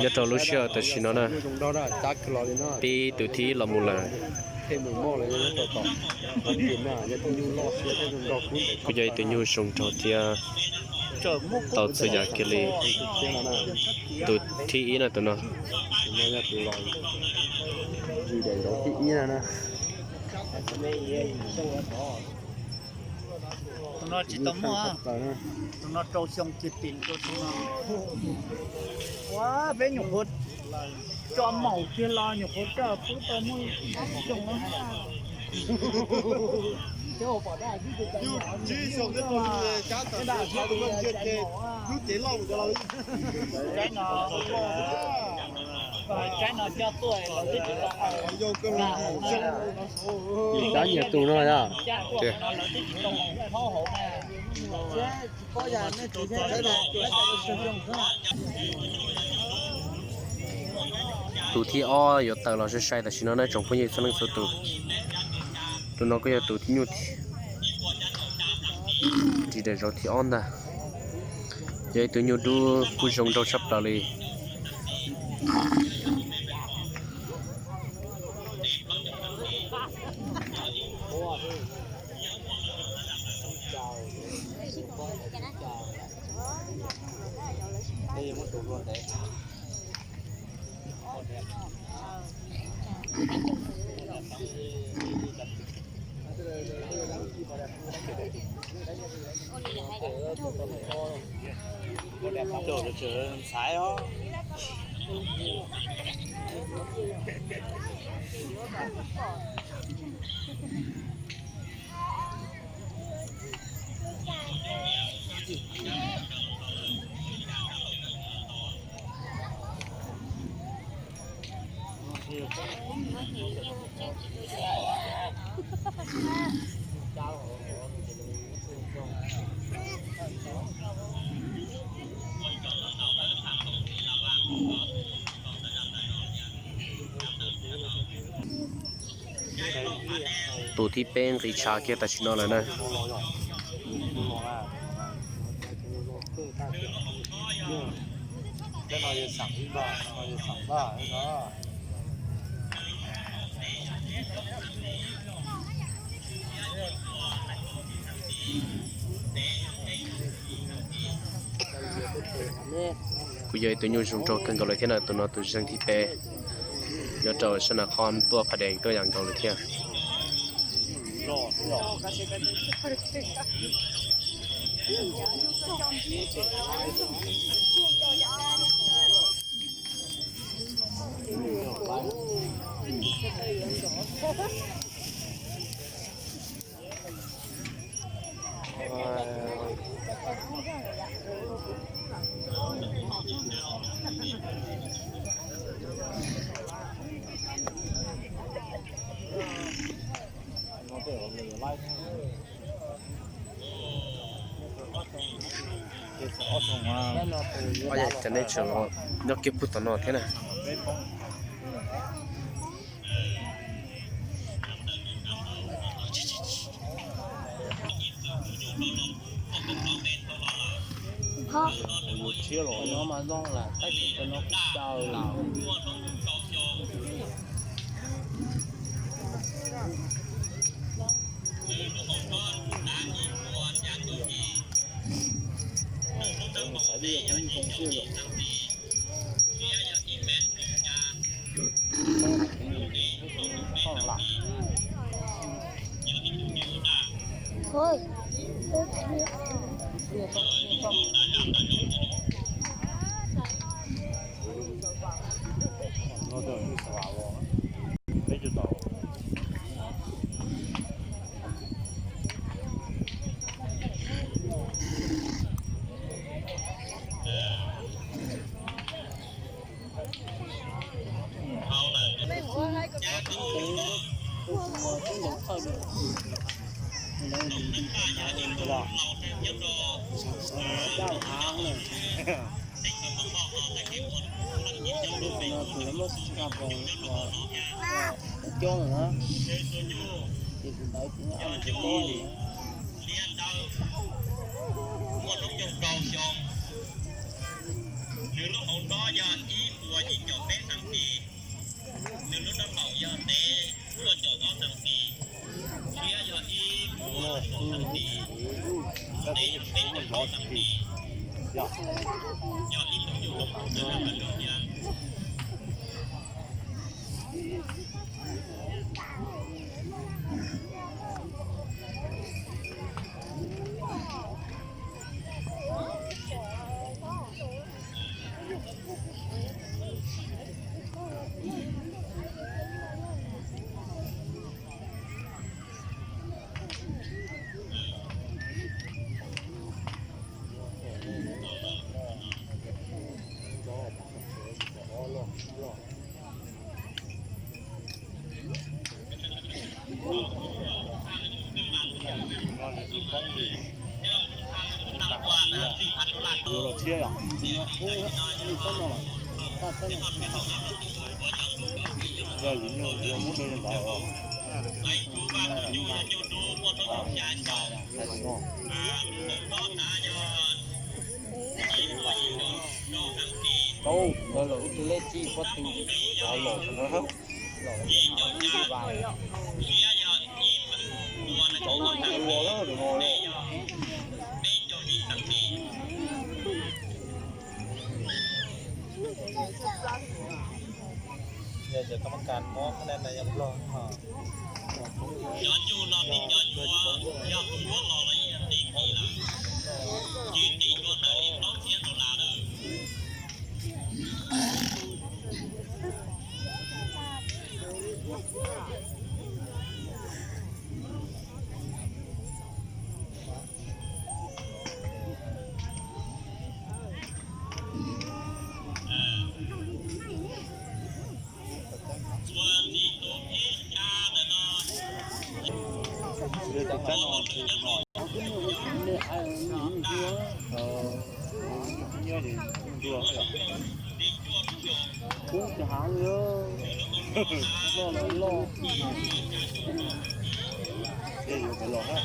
Nyob rau lub sij hawm tam sim no na, pib tus thib ib los mus lawm. Kuj yog ib tug nyuj zoo nraug thiab tau txhua yam kiag li. Tus thib ib na tus no. Tus no tsis tau muaj, tus no rau xyoo kiag tim rau tus no. Ua peb nyuam qhuav tso maum kiag los nyuam qhuav tso pub tau muaj xyoo no. Tsaib no, tsaib no coj tuaj los twb tsis tau. Cov nyiam tus no yog. Tus thib ob yuav tawm los sai sai tam sim no na tsoom phooj ywg txhua leej txhua tus. Tus no kuj yog tus nyuj ris daim zauv thib ob ntag. Yog ib tug nyuj dub kuj zoo nraug tshaj plaws li. Tus thib peb nqis tshav kiag tam sim no lawm na. Kuj yog ib tug nyuj zoo nraug kawg nkaus lawm thiab na, tus no tus zeeg thib peb. Nyob rau sab nram qhov tuaj Phaj Dees tuaj yam nkaus lawm thiab. Ob yam cov nej tseem los nyob kiag puag tom no thiab na. Nws lub hauv nrob yog ib puas yim caum peb xees tis, nws lub nrob qaum yog ntev cuaj caum ob xees tis, siab yog ib puas cuaj xees tis, ntev yog peb caum ob xees tis, yog ib tug nyuj loj. Tau ntawd los ub tug lej txij pob tw los los los ib vas. Tau ntawd los los. Yog cov kab mab kas mob qhab dab na yog Nplog ho. Cov nyuj no tib cov nyuj, yog tus nyuj los los yeej yog tis kis lawm, tis kis nyuaj ntawm li plaub txhiab dollar lawm. Kub cov hav loj loj loj. Ces yuav pem los na.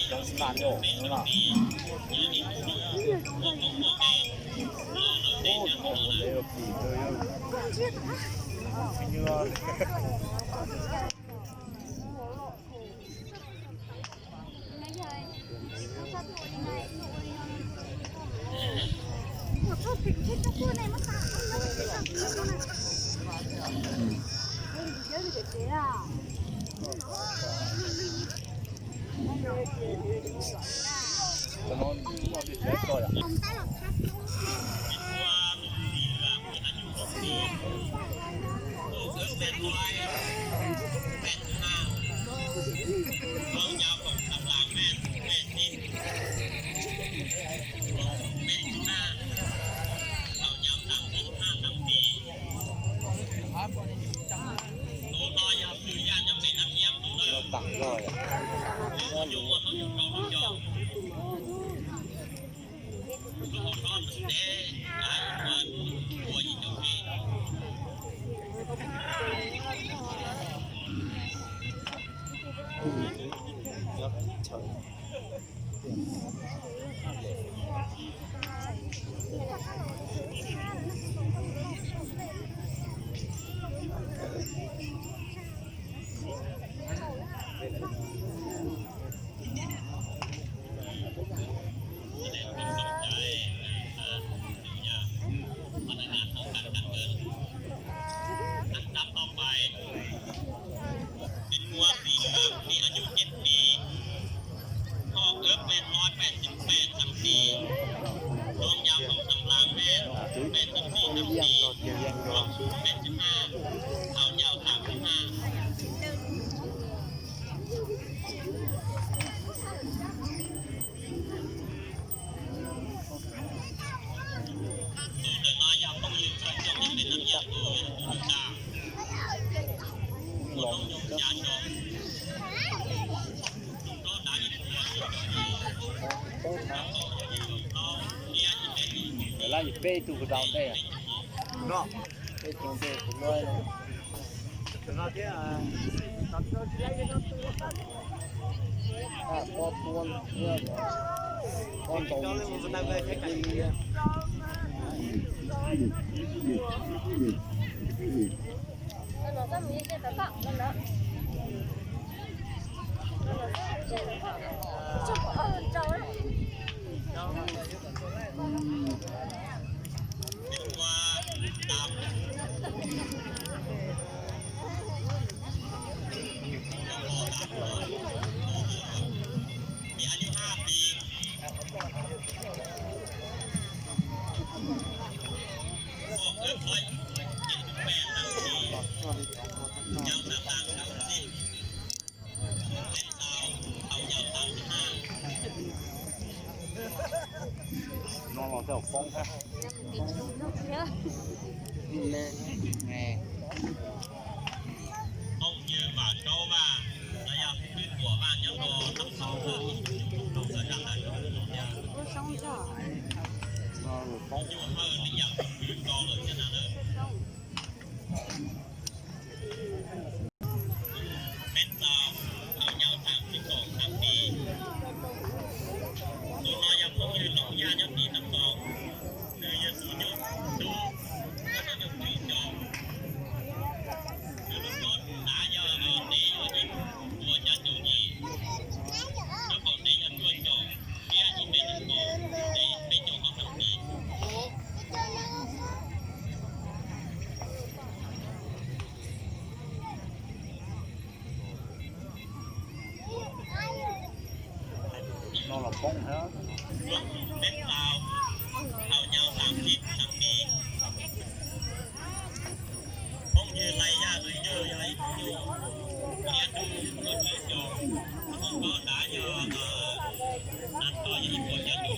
Cov xis mas nyom no na. Ub, cov hav ua ntev los pim kawg yog. Tên mua xì lưỡng thì ở Dũng Nhất Phi, kho ước quen nói quen chữ quen thằng Phi, nôm nhau khẩu thằng Lang quen, quen chữ Phi thằng Phi, nôm quen chữ A, thảo nhau thảo chữ A. Lawv laj yim peb tug kuv tau ntej. Peb tug ntej kuv muab. No los tej poob thiab. Phooj ywg Vam Saub Vaj los yog Phooj ywg Tuam Vaj nyob rau Nam Xov Hawj, rau sawv daws tawm rau tias phooj ywg Hawj li yam phooj ywg ko lawm thiab na. Peb tau hau yau tham sib koom tham pib. Tus no yog phooj ywg Looj Yaj nyob tim Nam Xov, nws yog tus nyuj dub, nws yog tus nyuj cov. Nws lub pob dav yog ntev yog ib puas xya caum yim, nyob kaum ntev yog cuaj caum, thiab ib peb caug kaum, peb caug ob caum ib. No los poob thiab. Peb tau hau yau tham pib tham pib. Phooj ywg Lais Yaj nws yog ib tug nyuj, tiav tus nyuj tswv xyoo, tus pob dav yog, nag roj yog ib puas xya caum